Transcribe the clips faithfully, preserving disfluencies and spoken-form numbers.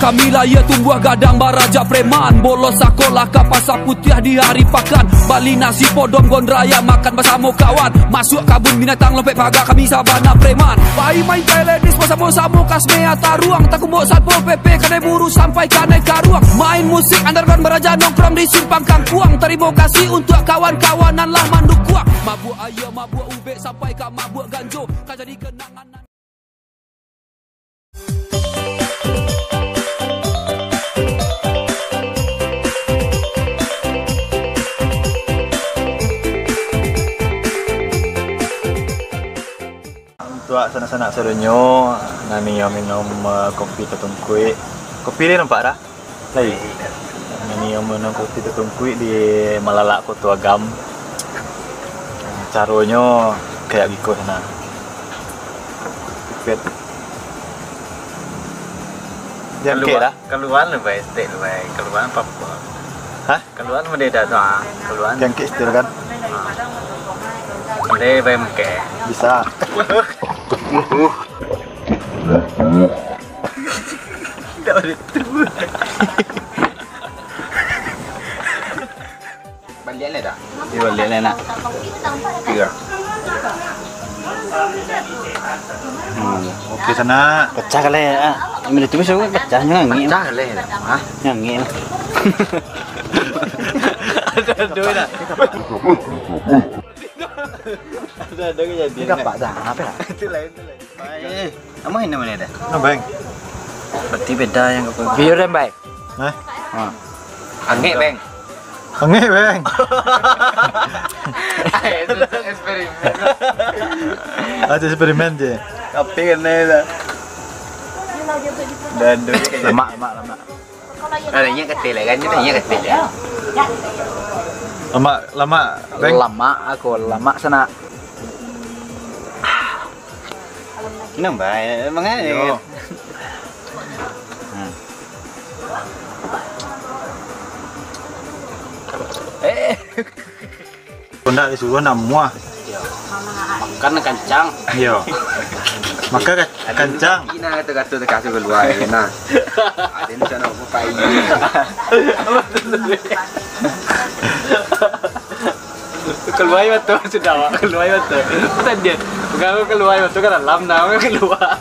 Kami lahia tumbuah gadang barajak preman. Bolos sakolah ka Pasar Putiah di hari pakan. Bali nasi podom gondraya makan basamo kawan. Masuak kabun binatang lompek paga kami sabana preman. Pai main teh lenis basamo-samo kasmea taruang. Takumbok Satpol P P kadai buru sampai kanai karuang. Main musik underground baraja nongkrong di simpang kangkuang. Tarimo kasih untuak kawan-kawan nan lah mandukuang. Mabuak aia, mabuak ubek sampai ka mabuak ganjo. Ka jadi kenangan. Untuak sanak-sanak sadonyo, nami minum, minum, eh, kopi tatungkuik. Kopi ni nampak dah? Lai. Nami minum kopi tatungkuik di Malalak Koto Agam. Caronyo kayak giko sana. Pipet. Jangkek dah. Kaluan lu, bai, stek lu, bai. Kaluan apa-apa. Hah? Kaluan mende dah tu, ah. Kaluan. Jangkek setir kan? Ah. Mende, bai, mengke. Bisa. Tidak ada tu. Baliak lai dah. Iyo, baliak lai nak. Tigo. Hmm, oke sana. Pacah kali ya. Ini tu bisa pacah, nyangik. Pacah kali. Hah? Nyangik lah. Ada dua dah. Ada dua kejadian. Ini dapat dah. Apa ya? Itu lain, itu lain. Baik. Aman ini mana dah? Nah, Bang. Berarti beda yang kau. Biar dan baik. Hah? Ha. Angek, Bang. Angek, Bang. Eh, itu eksperimen. Ada eksperimen je. Tapi kena dah. Dan dulu kayak Lemak, lemak, lemak. Ada ingat kecil kan? Kita ingat kecil ya. Lemak, lemak, Bang. Lemak aku, lemak sana. Nambah, emang aja. Yo. Hmm. Eh. Kau ndak disuruh, ndak muah. Yo. Makan kancang. Yo. Maka ka-, kancang. Ina kata-kata terkasih keluar, nah. Ada ni sana apa pai. Keluar mata sudah, Wak. Keluar mata. Tadi dia. Pegang keluar mata kan dalam, nah, keluar.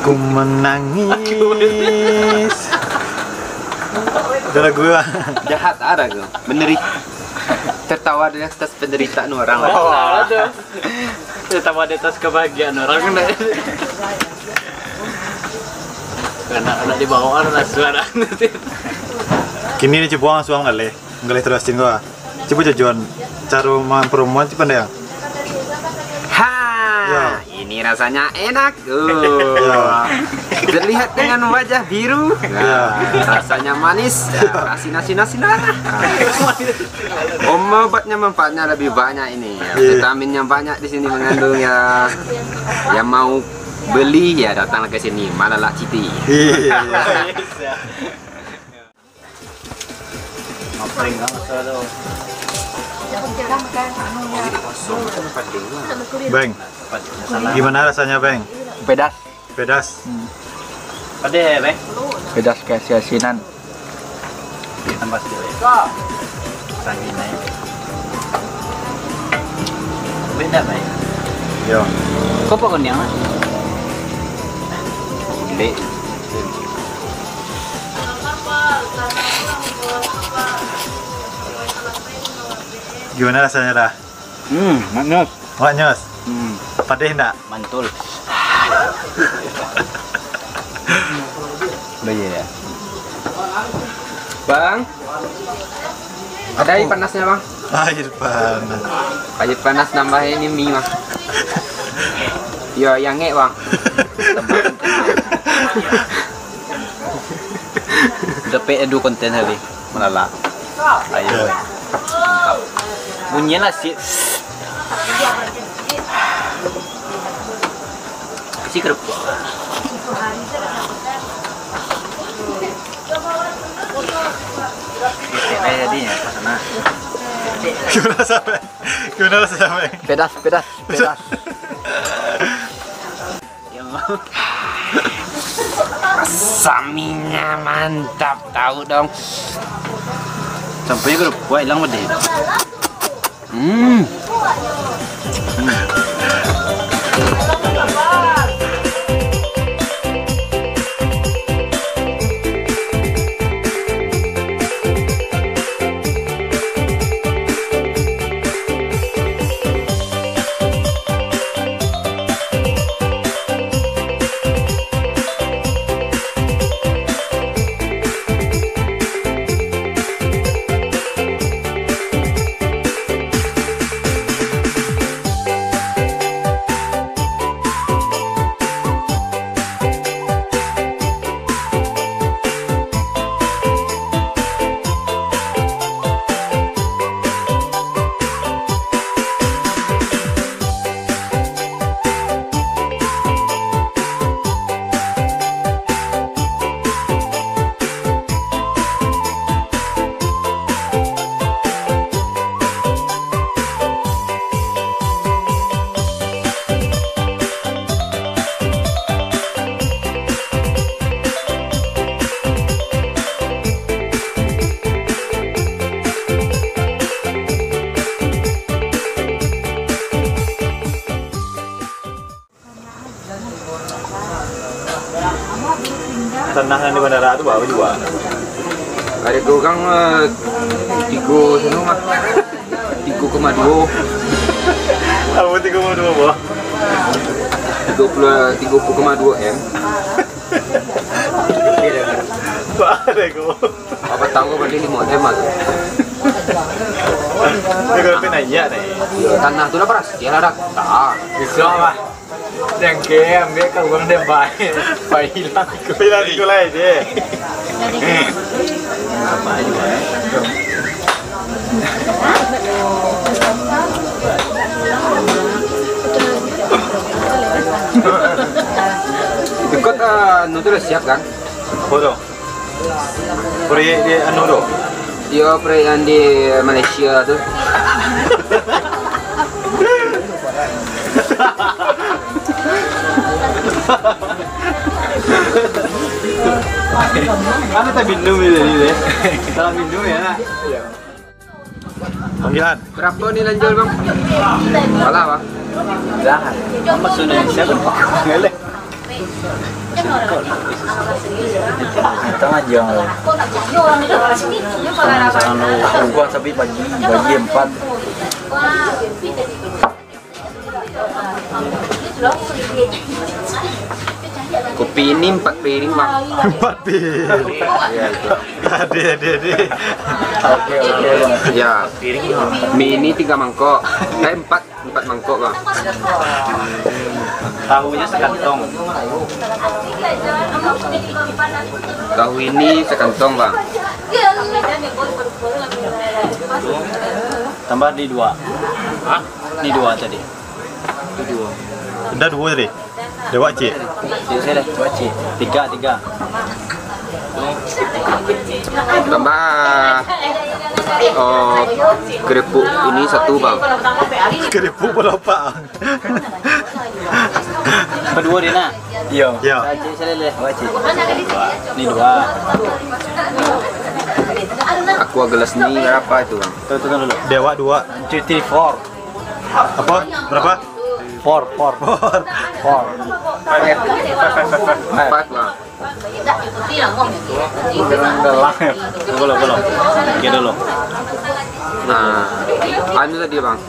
Ku menangis. Itu lagu lah. Jahat ada ke? Menderita. Tertawa di atas penderitaan orang. Oh, ada. Tertawa di atas kebahagiaan orang. Karena anak di bawah lah suara. Kini ni cubo langsung ngalih. Ngalih terus cinggo. Cubo jajuan. Caro mampromoan tu pandai, ang? Ha, ya. Ini rasanya enak. Oh. Ya. Terlihat dengan wajah biru. Ya. Rasanya manis. Ya, asin, asin, asin lah. Om, obatnya manfaatnya lebih banyak ini. Ya. Iya. Vitaminnya banyak di sini mengandung ya. Yang mau beli ya datanglah ke sini, Malalak City. Iya. Bang, gimana rasanya, Bang? Pedas. Pedas. Hmm. Pedas, Bang. Pedas kayak asinan. Tambah sedikit. Sangi naik. Beda, Bang. Yo. Kau apa kau niang, ah? Lek. Gimana rasanya dah? Hmm, maknyos. Maknyos. Hmm. Padeh ndak? Mantul. Udah iya ya. Bang. Ada air panasnya, Bang? Air panas. Air panas nambah ini mie, Bang. Yo, yang ngek, Bang. Dapek dua konten hari. Malalak. Ayo. Bunyi lah sih. Isi kerupuk. Ini jadinya pas sana. Gimana rasanya? Gimana rasanya? Pedas, pedas, pedas. Saminya mantap, tahu dong. Sampai ke kuah hilang pedih. Hmm. Tanah nan di bandara tu bara jua? Harga urang, eh, tigo sano mah. Tigo koma duo. Apo tigo koma duo, boh? Tigo puluah, tigo puluah koma duo M. Bah, harga. Apo tahu bali limo M lah. Ni kalau pernah iya nih. Yo, tanah tu lah paras. Dia lah dak. Tak. Bisa lah. Yang ke ambil ka urang deh, baik. Baik hilang. Hilang tu lah dia. Ikut, ah, anu tu lah siap kan? Apo tu? Proyek di anu tu? Iyo, proyek yang di Malaysia tu. Anu tak minum ni tadi, deh. Salah minum ya, nak? Panggilan. Barapo ni lanjuik, Bang? Salah, Bang. Lah, apa sudah siap, Bang? Ngelek. Tengah jam. Sama-sama ubah tapi bagi, bagi empat. Kopi ini empat piring, Bang. Empat piring. Iya, itu. Ade, ade, ade. Oke, oke, Bang. Ya. Mie ini tiga mangkok. Eh, empat, empat mangkok, Bang. Tahunya sekantong. Tahu ini sekantong, Bang. Tambah di dua. Hah? Di dua tadi. Itu dua. Udah dua tadi. Dewak, Cik. Cik, saya dah dua, Cik. Tiga, tiga. Tambah, oh, keripik ini satu, Bang. Keripik berapa? Berdua dia nak? Iya. Iya. Cik, saya boleh. Dua, Cik. Ni dua. Aqua gelas ni berapa itu, Bang? Tuh, tuh, tuh dulu. Dewak dua. Cuti four. Apa? Berapa? Four, four. Four. Four. Five, Bang. Belum, belum. Oke dulu. Ah, anu tadi, Bang.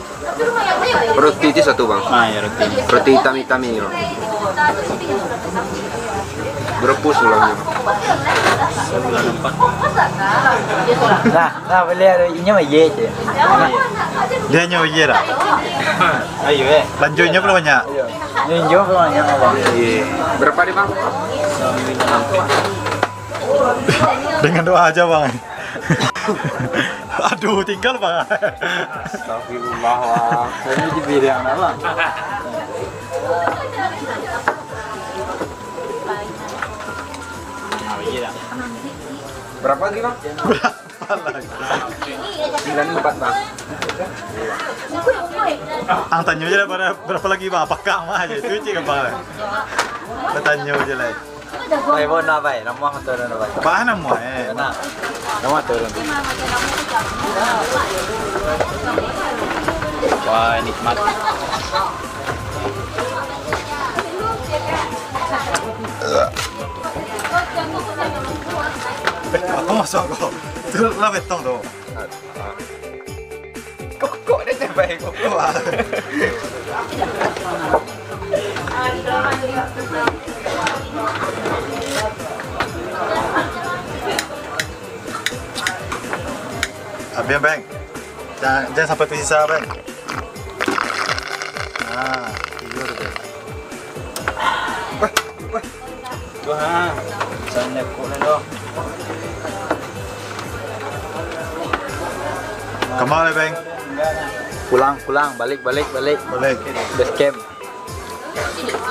Roti itu satu, Bang. Ah, ya, roti. Roti hitam-hitam ini, Bang. Berapa sulangnya? Nah, nah, boleh ada inyo aja, Cik. Dia nyo iya dah. Ayo, eh. Lanjutnya belum banyak. Iya. Inyo belum banyak, Bang. Iya. Berapa nih, Bang? Dengan doa aja, Bang. Aduh, tinggal, Bang. Astagfirullah, Bang. Saya di bidang apa? Berapa lagi, Bang? Berapa lagi? Sembilan empat, Bang. Ang tanyo aja lah, berapa lagi, Bang? Apakah mah aja itu, Cik, apa? Batanyo aja lah. Bai, bona, bai. Namuah turun, bai. Bah, namuah, eh. Nah. Namuah turun. Wah, nikmat. Eh, apa masuk kau? Itu lah betong tu. Kokok dia teh, bai, kokok. Wah. Habis, Bang. Jangan, jangan sampai tersisa, Bang. Nah, tiga tu, Bang. Wah, wah. Tuh, ha. Sana kok lah, doh. Kama lai, Bang? Pulang, pulang, balik, balik, balik. Balik. Base camp.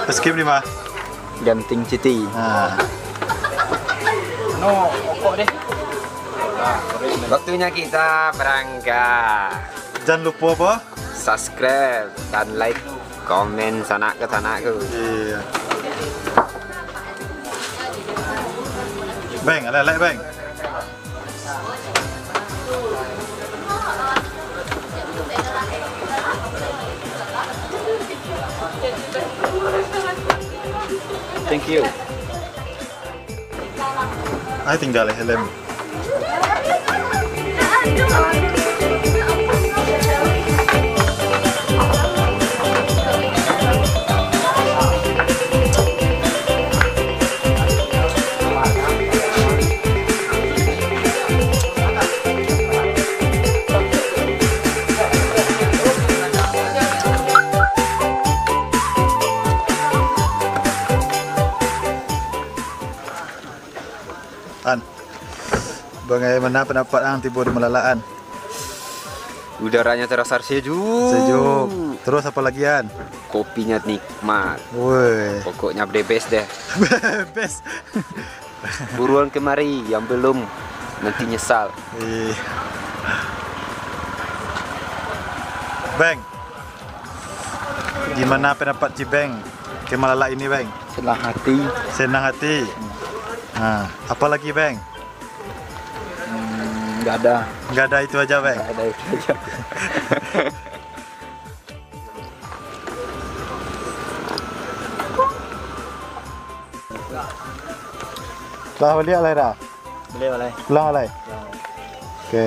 Base camp di ma? Genting City. Nah. No, rokok deh. Waktunya kita berangkat. Jangan lupa apa? Subscribe dan like, komen sanak ka sanak tu. Iya. Bang, alek-alek, Bang. Thank you. Ai, tinggal helm. An, bagaimana pendapat ang tibo di Malala, An? Udaranya terasa sejuk. Sejuk. Terus apa lagi, An? Kopinya nikmat. Woi. Pokoknya the best deh. Best. Buruan kemari, yang belum nanti nyesal. Iya. Bang, gimana pendapat Cibeng ke Malala ini, Bang? Senang hati. Senang hati. Nah, apa lagi, Bang? Hmm, nggak ada. Nggak ada, itu aja, Bang. Nggak ada, itu aja. Lah baliak lai dah? Baliak lai. Pulang lai? Pulang. Oke.